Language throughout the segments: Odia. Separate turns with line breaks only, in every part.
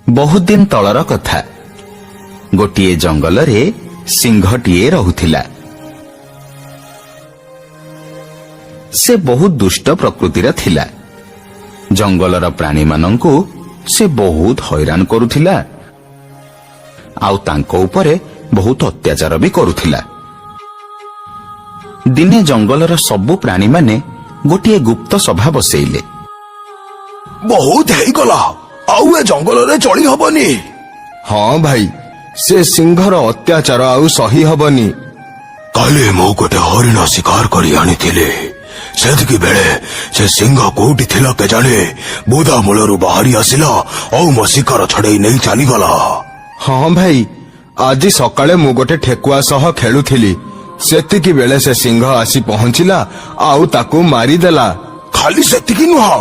ବହୁତ ଦିନ ତଳର କଥା। ଗୋଟିଏ ଜଙ୍ଗଲରେ ସିଂହଟିଏ ରହୁଥିଲା। ସେ ବହୁତ ଦୁଷ୍ଟ ପ୍ରକୃତିର ଥିଲା। ଜଙ୍ଗଲର ପ୍ରାଣୀମାନଙ୍କୁ ସେ ବହୁତ ହଇରାଣ କରୁଥିଲା ଆଉ ତାଙ୍କ ଉପରେ ବହୁତ ଅତ୍ୟାଚାର ବି କରୁଥିଲା। ଦିନେ ଜଙ୍ଗଲର ସବୁ ପ୍ରାଣୀମାନେ ଗୋଟିଏ ଗୁପ୍ତ ସଭା ବସେଇଲେ।
ବହୁତ ହେଇଗଲା, ଆଉ ଏ ଜଙ୍ଗଲରେ ଚଳି ହବନି।
ହଁ ଭାଇ, ସେ ସିଂହର ଅତ୍ୟାଚାର ଆଉ ସହି ହବନି।
କାଲି ମୁଁ ଗୋଟେ ହରିଣ ଶିକାର କରି ଆଣିଥିଲି। ସେତିକି ବେଳେ ସେ ସିଂହ କୋଉଠି ଥିଲା କେଜାଣି, ବୁଦା ମୂଳରୁ ବାହାରି ଆସିଲା ଆଉ ମୋ ଶିକାର ଛଡେଇ ନେଇ ଚାଲିଗଲା।
ହଁ ଭାଇ, ଆଜି ସକାଳେ ମୁଁ ଗୋଟେ ଠେକୁଆ ସହ ଖେଳୁଥିଲି। ସେତିକି ବେଳେ ସେ ସିଂହ ଆସି ପହଞ୍ଚିଲା ଆଉ ତାକୁ ମାରିଦେଲା।
ଖାଲି ସେତିକି ନୁହଁ,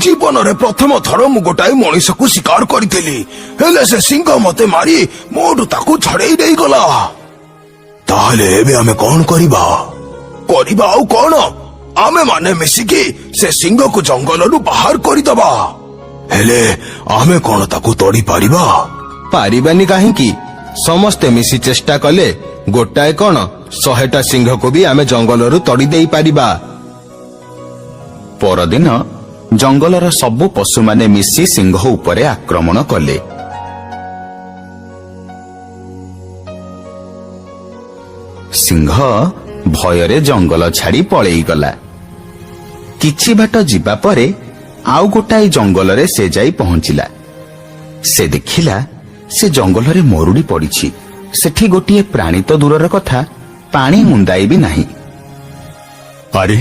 ଜୀବନରେ ପ୍ରଥମ ଥର ମୁଁ ଗୋଟାଏ ମଣିଷକୁ ଶିକାର କରିଥିଲି। ହେଲେ ସେ ସିଂହ ମତେ ମାରି ମୋଠୁ ତାକୁ ଛଡେଇ ନେଇଗଲା। ତାହେଲେ ଏବେ ଆମେ କଣ କରିବା? କରିବା ଆଉ କଣ, ଆମେ ମାନେ ମିଶିକି ସେ ସିଂହକୁ ଜଙ୍ଗଲରୁ ବାହାର କରିଦବା। ହେଲେ ଆମେ କଣ ତାକୁ ତଡ଼ି ପାରିବା?
ପାରିବାନି କାହିଁକି? ସମସ୍ତେ ମିଶି ଚେଷ୍ଟା କଲେ ଗୋଟାଏ କଣ, 100ଟା ସିଂହକୁ ବି ଆମେ ଜଙ୍ଗଲରୁ ତଡ଼ି ଦେଇ ପାରିବା।
ପରଦିନ ଜଙ୍ଗଲର ସବୁ ପଶୁମାନେ ମିଶି ସିଂହ ଉପରେ ଆକ୍ରମଣ କଲେ। ସିଂହ ଭୟରେ ଜଙ୍ଗଲ ଛାଡି ପଳେଇଗଲା। କିଛି ବାଟ ଯିବା ପରେ ଆଉ ଗୋଟାଏ ଜଙ୍ଗଲରେ ସେ ଯାଇ ପହଞ୍ଚିଲା। ସେ ଦେଖିଲା ସେ ଜଙ୍ଗଲରେ ମରୁଡି ପଡ଼ିଛି। ସେଠି ଗୋଟିଏ ପ୍ରାଣୀ ତ ଦୂରର କଥା, ପାଣି ମୁନ୍ଦାଏ ବି ନାହିଁ।
ଆରେ,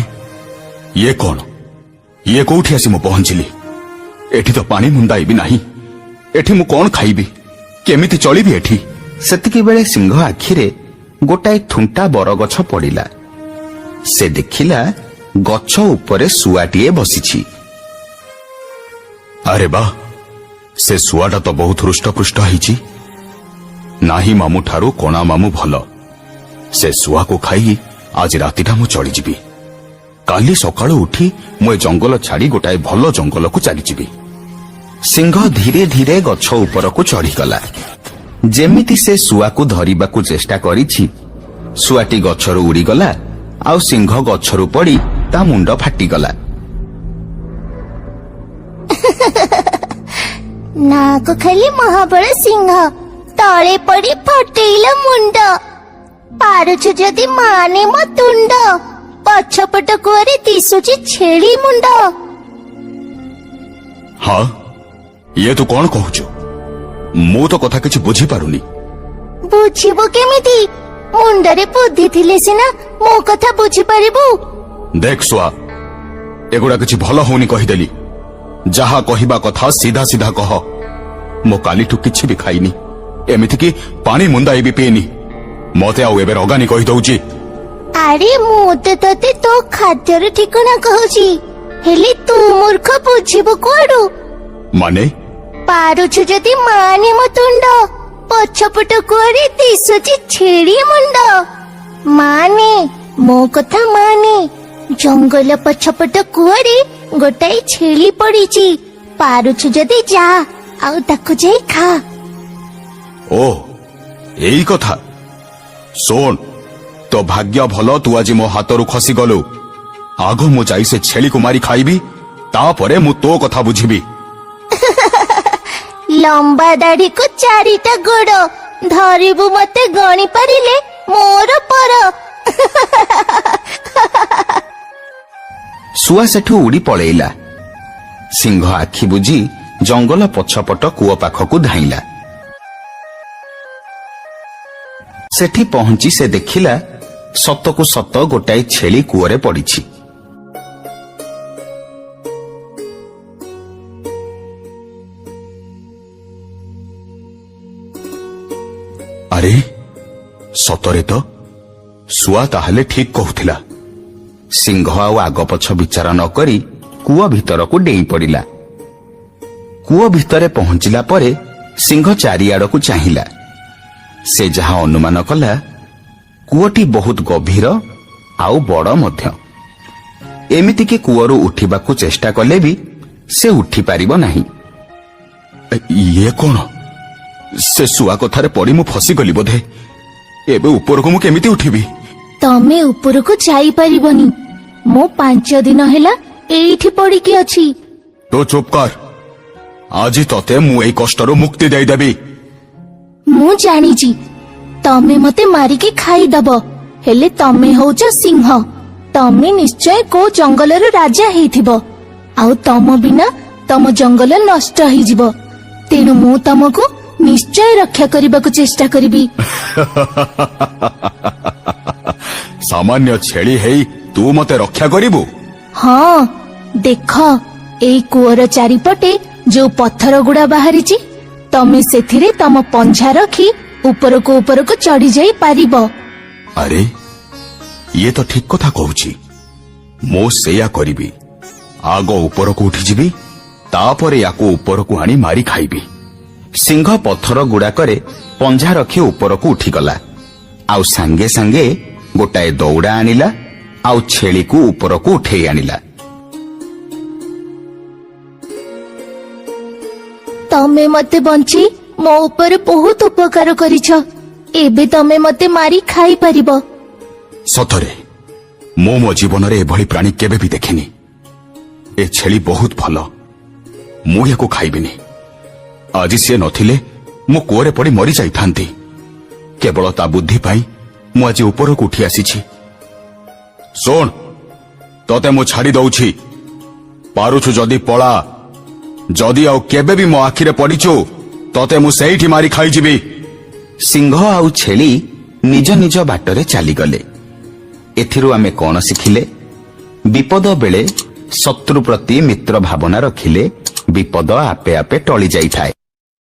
ଇଏ କଣ? ଇଏ କୋଉଠି ଆସି ମୁଁ ପହଞ୍ଚିଲି? ଏଠି ତ ପାଣି ମୁନ୍ଦାଏ ବି ନାହିଁ। ଏଠି ମୁଁ କଣ ଖାଇବି? କେମିତି ଚଳିବି ଏଠି?
ସେତିକିବେଳେ ସିଂହ ଆଖିରେ ଗୋଟାଏ ଥୁଣ୍ଟା ବରଗଛ ପଡ଼ିଲା। ସେ ଦେଖିଲା ଗଛ ଉପରେ ଶୁଆଟିଏ ବସିଛି।
ଆରେ ବା, ସେ ଶୁଆଟା ତ ବହୁତ ହୃଷ୍ଟପୃଷ୍ଟ ହେଇଛି। ନାହିଁ ମାମୁଁ ଠାରୁ କଣା ମାମୁଁ ଭଲ। ସେ ଶୁଆକୁ ଖାଇ ଆଜି ରାତିଟା ମୁଁ ଚଳିଯିବି। କାଲି ସକାଳୁ ଉଠି ମୁଁ ଏ ଜଙ୍ଗଲ ଛାଡି ଗୋଟାଏ ଭଲ ଜଙ୍ଗଲକୁ ଚାଲିଯିବି।
ସିଂହ ଧୀରେ ଧୀରେ ଗଛ ଉପରକୁ ଚଢ଼ିଗଲା। ଯେମିତି ସେ ଶୁଆକୁ ଧରିବାକୁ ଚେଷ୍ଟା କରିଛି, ଶୁଆଟି ଗଛରୁ ଉଡ଼ିଗଲା ଆଉ ସିଂହ ଗଛରୁ ପଡ଼ି ତା ମୁଣ୍ଡ ଫାଟିଗଲା।
ନାଁକୁ ଖାଲି ମହାବଳ ସିଂହ, ତଳେ ପଡି ଫଟେଇଲା ମୁଣ୍ଡ। ପାରୁଛୁ ଯଦି ମାନେ ମୋ ତୁଣ୍ଡ, ପଛପଟ କୂଅରେ ଦିଶୁଛି ଛେଳି ମୁଣ୍ଡ।
ହଁ, ଇଏ ତୁ କଣ କହୁଛୁ? ମୁଁ ତ କଥା କିଛି ବୁଝିପାରୁନି।
ବୁଝିବୁ କେମିତି? ମୁଣ୍ଡରେ ବୁଦ୍ଧି ଥିଲେ ସିନା ମୋ କଥା ବୁଝିପାରିବୁ।
ଦେଖ ଶୁଆ, ଏଗୁଡା କିଛି ଭଲ ହଉନି କହିଦେଲି। ଯାହା କହିବା କଥା ସିଧା ସିଧା କହ। ମୁଁ କାଲିଠୁ କିଛି ବି ଖାଇନି, ଏମିତିକି ପାଣି ମୁନ୍ଦାଏ ବି ପିଇନି। ମତେ ଆଉ ଏବେ ରଗାନି କହିଦଉଛି।
ଆରେ, ମୁଁ ତ ତତେ ତୋ ଖାଦ୍ୟର ଠିକଣା କହୁଛି, ହେଲେ ତୁ ମୂର୍ଖ ବୁଝିବୁ କୁଆଡୁ?
ମାନେ?
ପାରୁଛୁ ଯଦି ମାନେ ମୋ ତୁଣ୍ଡ, ପଛପଟ କୂଅରେ ଦିଶୁଛି ଛେଳି ମୁଣ୍ଡ। ମାନେ ମୋ କଥା ମାନେ, ଜଙ୍ଗଲ ପଛପଟ କୂଅରେ ଗୋଟାଏ ଛେଳି ପଡିଛି। ପାରୁଛୁ ଯଦି ଯା ଆଉ ତାକୁ ଯାଇ ଖା।
ଓ, ଏଇ କଥା। ଶୁଣ, ତୋ ଭାଗ୍ୟ ଭଲ ତୁ ଆଜି ମୋ ହାତରୁ ଖସିଗଲୁ। ଆଗ ମୁଁ ଯାଇ ସେ ଛେଳିକୁ ମାରି ଖାଇବି, ତାପରେ ମୁଁ ତୋ କଥା ବୁଝିବି।
ଲମ୍ବା ଦାଢିକୁ ଚାରିଟା ଗୋଡ, ଧରିବୁ ମତେ ଗଣି ପାରିଲେ ମୋର ପର।
ଶୁଆ ସେଠୁ ଉଡ଼ି ପଳେଇଲା। ସିଂହ ଆଖି ବୁଜି ଜଙ୍ଗଲ ପଛପଟ କୂଅ ପାଖକୁ ଧାଇଁଲା। ସେଠି ପହଞ୍ଚି ସେ ଦେଖିଲା ସତକୁ ସତ ଗୋଟାଏ ଛେଳି କୂଅରେ ପଡ଼ିଛି।
ଆରେ, ସତରେ ତ ଶୁଆ ତାହେଲେ ଠିକ କହୁଥିଲା।
ସିଂହ ଆଉ ଆଗପଛ ବିଚାର ନ କରି କୂଅ ଭିତରକୁ ଡେଇଁ ପଡ଼ିଲା। କୂଅ ଭିତରେ ପହଞ୍ଚିଲା ପରେ ସିଂହ ଚାରିଆଡ଼କୁ ଚାହିଁଲା। ସେ ଯାହା ଅନୁମାନ କଲା, କୂଅଟି ବହୁତ ଗଭୀର ଆଉ ବଡ଼ ମଧ୍ୟ। ଏମିତିକି କୂଅରୁ ଉଠିବାକୁ ଚେଷ୍ଟା କଲେ ବି ସେ ଉଠି ପାରିବ ନାହିଁ। ଇଏ କଣ? ସେ ଶୁଆ କଥାରେ ପଡି ମୁଁ ଫସିଗଲି ବୋଧେ। ଏବେ ଉପରକୁ ମୁଁ କେମିତି ଉଠିବି?
ତମେ ଉପରକୁ ଯାଇପାରିବନି। ମୁଁ 5 ଦିନ ହେଲା ଏଇଠି ପଡିକି ଅଛି।
ତୁ ଚୁପ୍ କର। ଆଜି ତତେ ମୁଁ ଏଇ କଷ୍ଟରୁ ମୁକ୍ତି ଦେଇଦେବି।
ମୁଁ ଜାଣିଛି ତମେ ମତେ ମାରିକି ଖାଇଦବ। ହେଲେ ତମେ ହଉଛ ସିଂହ। ତମେ ନିଶ୍ଚୟ କୋଉ ଜଙ୍ଗଲର ରାଜା ହେଇଥିବ, ଆଉ ତମ ବିନା ତମ ଜଙ୍ଗଲ ନଷ୍ଟ ହେଇଯିବ। ତେଣୁ ମୁଁ ତମକୁ ନିଶ୍ଚୟ ରକ୍ଷା କରିବାକୁ ଚେଷ୍ଟା କରିବି।
ସାମାନ୍ୟ ଛେଳି ହେଇ ତୁ ମତେ ରକ୍ଷା କରିବୁ?
ହଁ, ଦେଖ, ଏଇ କୂଅର ଚାରିପଟେ ଯୋଉ ପଥର ଗୁଡା ବାହାରିଛି, ତମେ ସେଥିରେ ତମ ପଞ୍ଝା ରଖି ଉପରକୁ ଉପରକୁ ଚଢି ଯାଇ ପାରିବ।
ଆରେ, ଇଏ ତ ଠିକ କଥା କହୁଛି। ମୁଁ ସେଇଆ କରିବି। ଆଗ ଉପରକୁ ଉଠିଯିବି, ତାପରେ ୟାକୁ ଉପରକୁ ଆଣି ମାରି ଖାଇବି। ସିଂହ ପଥର ଗୁଡାକରେ ପଞ୍ଝା ରଖି ଉପରକୁ ଉଠିଗଲା, ଆଉ ସାଙ୍ଗେ ସାଙ୍ଗେ ଗୋଟାଏ ଦୌଡ଼ା ଆଣିଲା, ଆଉ ଛେଳିକୁ ଉପରକୁ ଉଠେଇ ଆଣିଲା।
ତମେ ମତେ ବଞ୍ଚି ମୋ ଉପରେ ବହୁତ ଉପକାର କରିଛ। ଏବେ ତମେ ମତେ ମାରି ଖାଇପାରିବ।
ସତରେ ମୁଁ ମୋ ଜୀବନରେ ଏଭଳି ପ୍ରାଣୀ କେବେ ବି ଦେଖିନି। ଏ ଛେଳି ବହୁତ ଭଲ। ମୁଁ ୟାକୁ ଖାଇବିନି। ଆଜି ସିଏ ନଥିଲେ ମୁଁ କୂଅରେ ପଡି ମରି ଯାଇଥାନ୍ତି। କେବଳ ତା ବୁଦ୍ଧି ପାଇଁ ମୁଁ ଆଜି ଉପରକୁ ଉଠି ଆସିଛି। ଶୁଣ, ତତେ ମୁଁ ଛାଡି ଦଉଛି। ପାରୁଛୁ ଯଦି ପଳା। ଯଦି ଆଉ କେବେ ବି ମୋ ଆଖିରେ ପଡିଛୁ, ତତେ ମୁଁ ସେଇଠି ମାରି ଖାଇଯିବି। ସିଂହ ଆଉ ଛେଳି ନିଜ ନିଜ ବାଟରେ ଚାଲିଗଲେ। ଏଥିରୁ ଆମେ କଣ ଶିଖିଲେ? ବିପଦ ବେଳେ ଶତ୍ରୁ ପ୍ରତି ମିତ୍ର ଭାବନା ରଖିଲେ ବିପଦ ଆପେ ଆପେ ଟଳି ଯାଇଥାଏ।